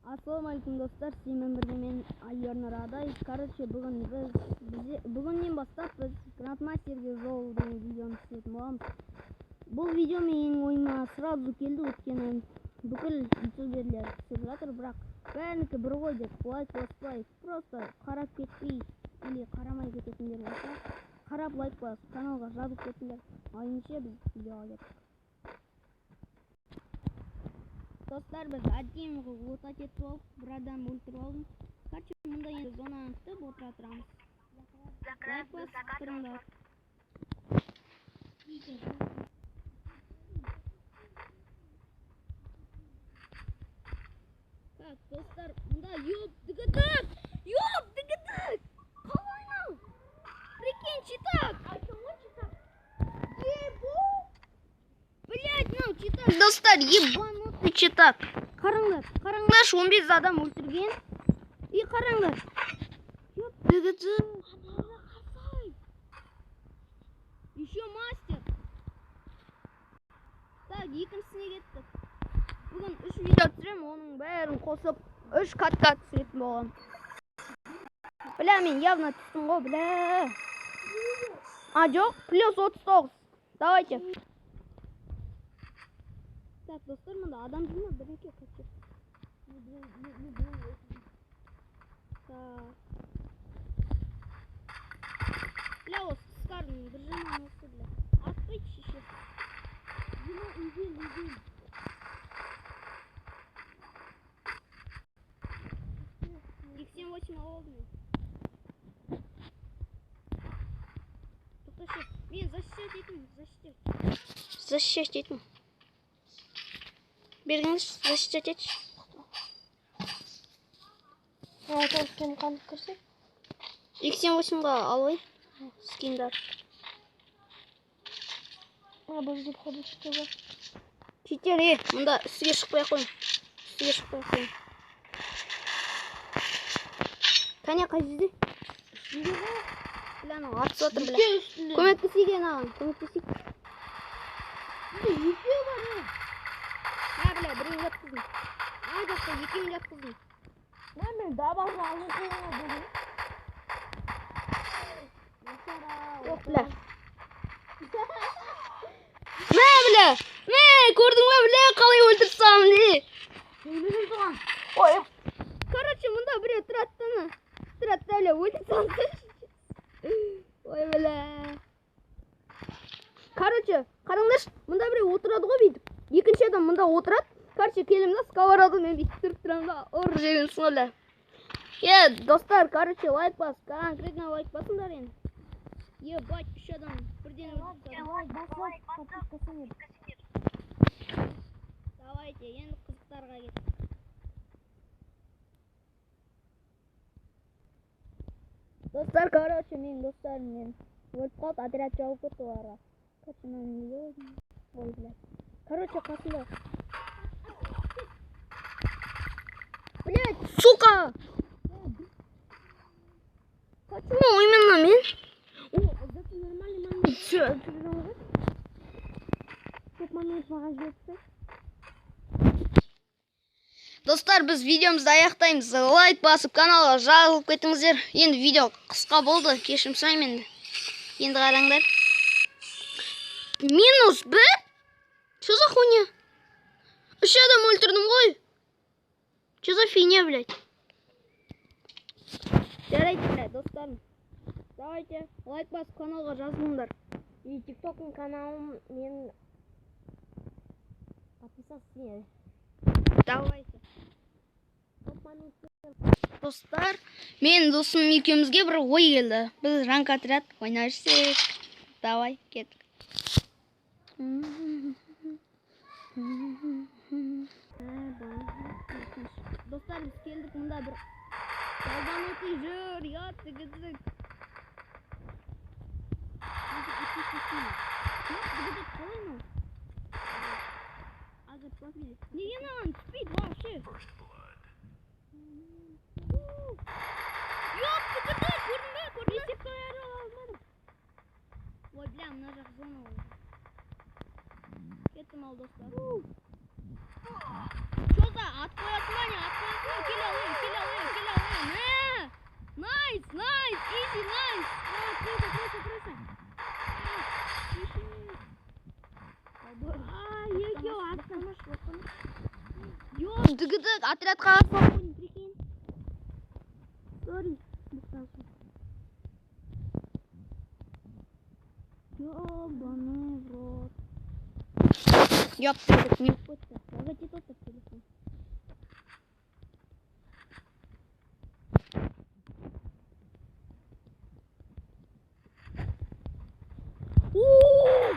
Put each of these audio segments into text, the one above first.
Ассалаумағалейкум, достар! Сіздермен бірге мен, Ернар Адай. Короче, бүгін біз бүгіннен бастап біз Грандмастерге жол деген видеоны түсіретін боламыз. Бұл видео менің ойыма сразу келді, өйткені бүкіл ютуберлер түсіріп жатыр, бірақ бәрінікі бір ғой деп лайк баспай, просто қарап кетпей или қарамай кететіндер болса, қарап, лайк басып, каналға жазылып кетіңдер. Ал ендеше біз видеоға кеттік. Достар, біз әдемі қылып лутать етіп алып, бір адам өлтіріп алдым. Короче, мұнда енді зонаны күтіп отыра тұрамыз. Лайк басып тұрыңдар. Так, достар, мұнда ёп, дігідік! Ёп, дігідік! Қалай мынау? Прикинь, читак! Ебу! Блядь, мынау читак, достар, ебанутый читак. Қараңдар, қараңдаршы, 15 адам өлтірген. И қараңдар. Ёп, дігідік. Еще мастер. Так, екіншісіне кеттік. Бүгін үш видео түсіремін, оның бәрін қосып үш катка түсіретін боламын. Бля, мен явно түстім ғой, бля. А, жоқ, плюс 39. Давайте. Так, достар, мында адам жүр ма? Бірдеңке, короче. Так. Бля, осы скардың бір жаман осы, бля. Атпайды, шеше. Иди, иди. Икс 78 алып алдым мен. Тоқташы, мен защищать етемін, защищать. Защищать етемін. Бергіңізші, защищать етші. А, это қанып кірсе? Икс 78-ға алайын скиндар. А, бұл жерде, походу, читер бар. Читер, е, мында үстіге шықпай ақ қойың. Үстіге шықпай ақ қойың. Кәне, қай жерде? Үстінде ғой. Бля, анау атысып жатыр, бля. Екеуі үстінде. Көмектесейік енді аған, көмектесейік. Үстінде екеуі бар, е. Мә, бля, біреуін жатқыздым. Ана жақта екеуін жатқыздым. Мә, мен дабажы алып қойған бүгін. Жоқ, бля. Мә, бля. Мә, көрдің бе, бля, қалай өлтіріп саламын, не? Сөйлесіп. Ой. Короче, мұнда біреу тұрады да, ана. Тұрады да, бля, өлтіріп салды. Ой, бля. Короче, қараңдаршы, мұнда біреу отырады ғой бүйтіп. Екінші адам мұнда отырады. Короче, келемін да, сковородкамен бүйтіп тұрып тұрамын да, ұрып жіберемін ғой, бля. Е, достар, короче, лайк бас, конкретно лайк басыңдар енді. Ебать, үш адам бірден өлтіріп тастады. Лайк басып, подписка. Давайте, енді қызықтарға кеттік. Достар, короче, менің достарым мен өліп қалды, отряд жауып кетті оларға. Короче, мынаны неге қойдым? Ой, бля. Короче, қасында. Блядь, сука! Почему именно мен? О, зато нормальный момент. Все, түсірген ғой. Көп момент маған жетті. Достар, біз видеомызды аяқтаймыз. Лайк басып, каналға жазылып кетіңіздер. Енді видео қысқа болды, кешірім сұраймын енді. Енді қараңдар. Минус бір? Что за хуйня? Үш адам өлтірдім ғой. Что за фигня, блядь? Жарайды, блядь, достарым. Давайте, лайк басып, каналға жазылыңдар. И тиктоктың каналым мен подписаться. Давайте. Көп момент. Достар, мен досым екеумізге бір ой келді. Біз ранг отряд ойнап жүрсек. Давай, кеттік. Достар, біз келдік, мұнда бір долбанутый жүр, ұят дігідік. Дігідік қалай мынау? Ага, профиль. Неге мынаған түспейді вообще? Ёп, дігідік, көрдің бе? Көрдің бе? Ой, бля, мына жақ зона ғой. Кеттім ал, достар. Чё за, ат қоясың ба, не ат қоясың ба? Дыгыдык, отрядқа свободен, прикинь. Сори. Мұқтажым. Ёбаный в рот. Ёпта, не кетті. Лагать етіп отыр телефон. О!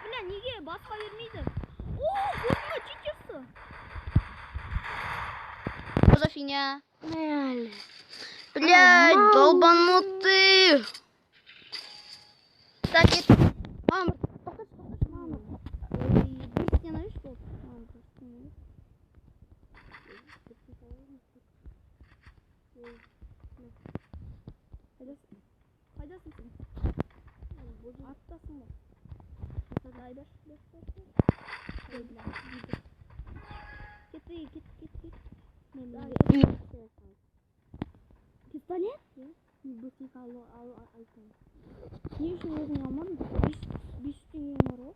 Бля, неге басқа бермейді? О, көрдің ба, читерство. Что за фигня? Мәлі. Блядь, Мау. долбанутый. Так, это... Мам, тоқташы, тоқташы, мам. Ой, бір стена видишь, вот? Мам, бір стена видишь? Ой, на. Қайдасың? Қайдасың сен? Арттасың ба? Дай, бер, бер, бер, бер. Ой, бля, видно. Кет, ей, кет, кет, кет. Мен Дай. Пистолет? быстренько алу алу айтайын. Не үшін өзің алмадың? 500 теңгең бар ғой.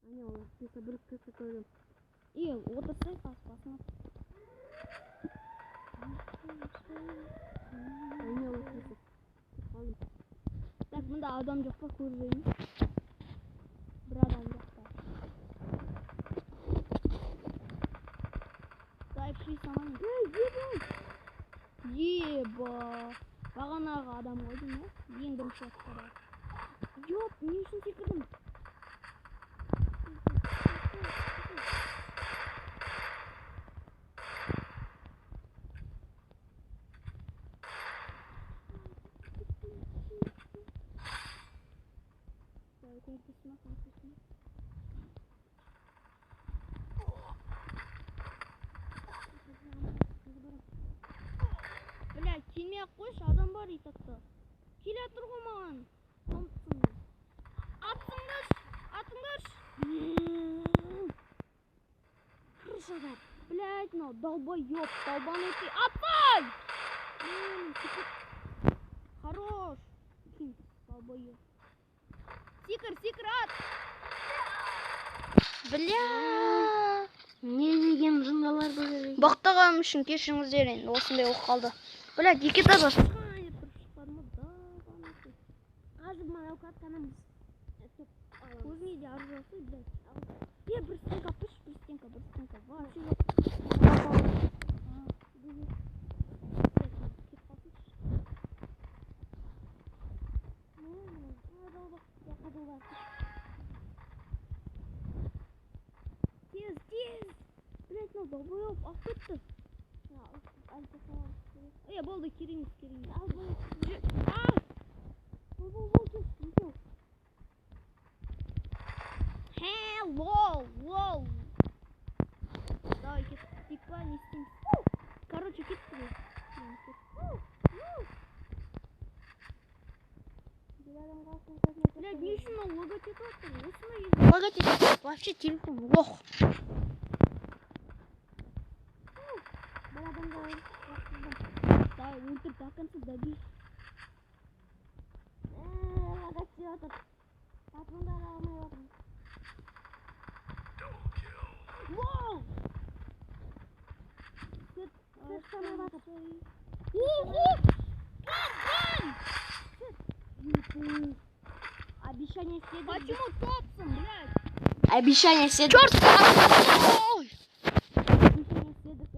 Әне ол просто бір кісі көрдім. Е, отырсай қас басыңа. Әне ол кісі. Қалдым. Так, мында адам жоқ па көріп жейін. Бір адам жоқ па. Дай саман. Еба. Бағанағы адам ғой деймін, иә? Ең бірінші уақытта. Ёп, не үшін секірдім? Давай, көмектесті ма, көмектесті ма? Бля, келмей ақ қойшы, адам бар и так-то. Келе жатыр ғой маған. Томпсон. Атыңдаршы, атыңдаршы. Крышада. Блядь, мынау долбоёб, долбанутый. Атпай! Хорош. Хм, долбоёб. Секір, секір, ат. Бля. Не деген жындалар бұл жерде? Бақтағаным үшін кешіріңіздер, енді осындай болып қалды. Блядь, екі этажға шыққан деп тұрып шықпадым ба? Долбанутый. Қазір мынау катканы біз топ аламыз. Өзіңе де арыз алсай, блядь. Е, бір стенка алып тұршы, бір стенка, бір стенка. Вообще жоқ. А, бүгін. Кетіп қалсыншы. Қызылдар. Тез, тез. Блядь, мынау долбоёб алып кетті. Е, болды, керек емес, керек емес. Ал бұл А! бұл бұл бұл кес, екеу. Хе, лол, лол. Давай, кеттік па, не істейміз? Короче, кеттік қой. Мен кеттік. Бір адамға Блядь, не үшін мынау лагать етіп жатыр? Осындай кезде лагать етіп. Вообще телефон лох. Бір адамға жатқыздым. Давай, өлтір, до конца добей. Лагать етіп жатыр. Патрондар алмай жатырмын. Лол! Сырт самай жатыр. Ого! Бам, бам! Обещание следует. Почему топсом, блядь? Обещание следует. Черт! Ой! Обещание следует, э?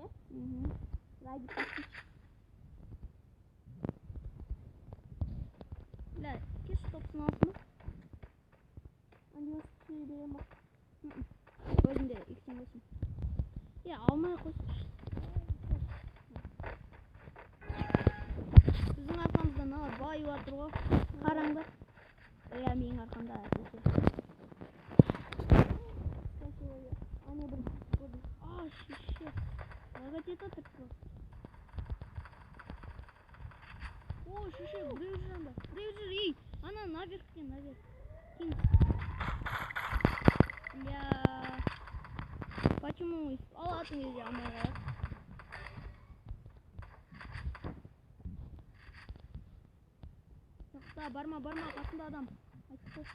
Ради подписчиков. Бля, кеш топсын алсын ба? Они беремін ба? Өзінде иксен болсын. Е, алмай ақ қойсыншы. Біздің арқамызда мыналар байып жатыр ғой. Қараңдар. Иә, менің арқамда әсіресе. Ана бір көрдім. А, шеше. Лагать етіп жатыр просто. О, шеше, біреу жүр анда. Біреу жүр, ей. Ана наверхте, наверх. Кинг. Бля. Почему өйстіп алатын кезде алмай қалады? Тоқта, барма, барма, қасында адам. Айтып қой.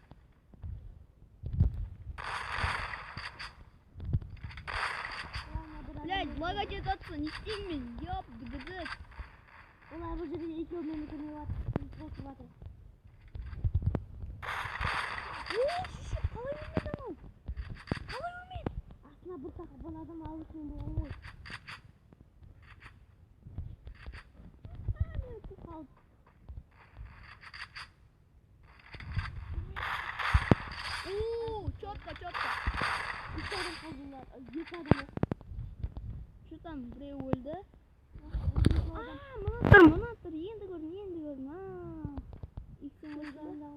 Лагать етіп жатса, не істеймін мен? Ёп, дгд. Олар бұл жерде екеуі мені көрмей жатыр. Қосып жатыр. О, шеше, қалай өлмеді анау? Қалай өлмеді? Астына бір тақырған адам алу үшін болған ғой. А, мен ұтып қалдым. О, четко, четко. Үш адам қалды олар. Екі адам. Что там, біреу өлді? Екі А, адам. мына тұр, мына тұр. Енді көрдім, енді көрдім. А, икстен өлді.